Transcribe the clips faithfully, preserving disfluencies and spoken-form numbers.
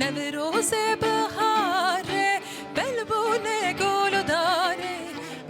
Newrozê biharê, belbûnê gul û darê,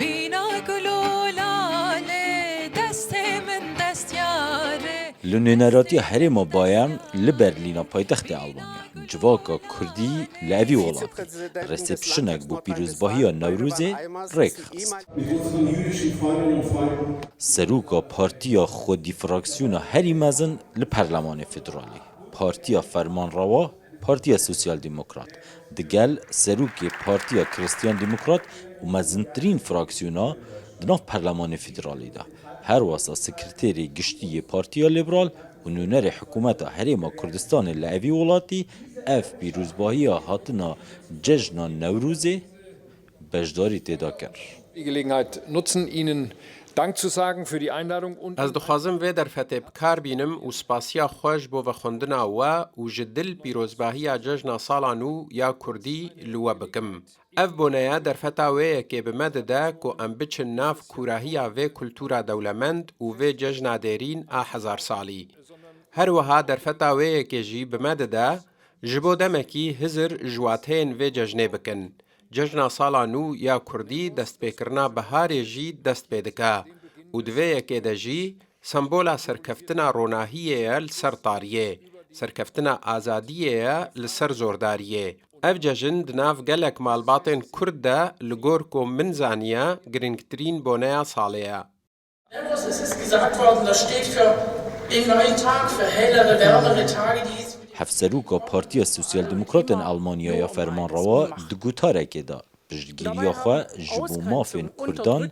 bîna gul û lalê, destê min dest yarê. Li nûneratiya herêma Bayern li Berlîna paytextê Almanya, civaka Kurdî li evî welatî resepsiyonek bo pîrozbahiya Newrozê rêk xist. Mit unseren jüdischen Freundinnen und Freunden. Seroka partiya xwedî fraksiyona herî mezin li Perlemanê Federalî, Partiya Fermanrewa, Partiya Sosyal Demokrat, digel serokê Partiya Kristiyan Demokrat û mezintirîn fraksiyona di nav Perlemanê Federalî de, her wesa Sekreterê Giştî yê Partiya Liberal û nûnerê hikûmeta Herêma Kurdistanê li evî welatî ev pîrozbahiya hatina cejna Newrozê beşdarî tê de kir. Die Gelegenheit nutzen, Ihnen Dank zu sagen für die Einladung und Ez dixwazim vê derfetê bi kar bînim û spasiya xwe ji bo vexwendina we û ji dil pîrozbahiya cejna sala nû ya Kurdî li we bikim. Ev bone ye derfeta wê yekê bi me dide ku em biçin nav kûrahiya vê kultura dewlemend û vê cejna dêrîn a hezar salî. Her wiha derfeta wê yekê jî bi me dide ji bo demekî hizir ji wateyên vê cejnê bikin. Cejna sala nû ya Kurdî destpêkirina biharê jî dest pê dike û di vê yekê de jî sembola serkeftina ronahiyê ye li ser tariyê, serkeftina azadiyê ye li ser zordariyê. Ev cejn di nav gelek malbatên Kurd de li gor ku min zaniye girîngtirîn boneya salê ye. Newroz, es ist gesagt worden, das steht für den neuen Tag, für hellere, wärmere Tage, die jetzt Hevseroka Partiya Sosyal Demokrat in Almanya ya Fermanrewa di gotarekê de piştgiriya xwe ji bo mafên Kurdan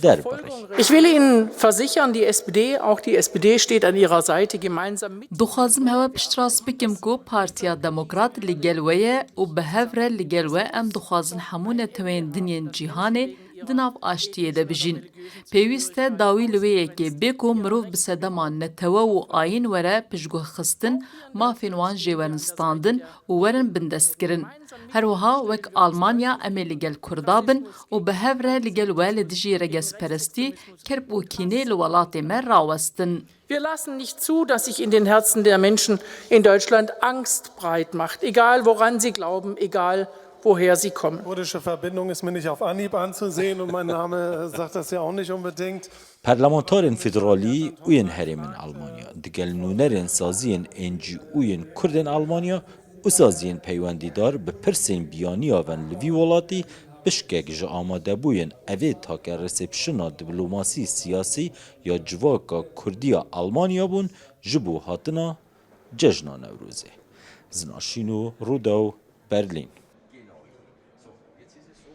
derbirî. Ich will Ihnen versichern, die S P D, auch die S P D steht an Ihrer Seite gemeinsam mit Dixwazim hewe piştrast bikim ku Partiya Demokrat li gel we ye û bi hev re li gel we em dixwazin hemû neteweyên din yên cîhanê di nav aştiyê de bijîn. Pêwîst e dawî li wê yekê bê ku mirov bi sedema netewe û ayîn were piştguhxistin, mafên wan jê werin standin û werin bindestkirin. Her wiha wek Almanya em ê li gel Kurda bin û bi hev re li gel we li dijî regezperestî, kerb û kînê li welatê me rawestin. Wir lassen nicht zu, dass sich in den Herzen der Menschen in Deutschland Angst breit macht, egal woran sie glauben, egal woher sie kommen. Kurdische Verbindung ist mir nicht auf Anhieb anzusehen und mein Name sagt das ja auch nicht unbedingt. Parlamentarên federalî û yên herêmên Almanya digel nûnerên saziyên N G O yên Kurd ên Almanya û saziyên peywendîdar bi pirsên biyaniya ve li vî welatî pişkek ji amadebûyên evê take resepsiyona diplomasî siyasî ya civaka Kurdî ya Almanya bûn ji bo hatina cejna Newrozê. Zina Şîno, Rûdaw, Berlîn.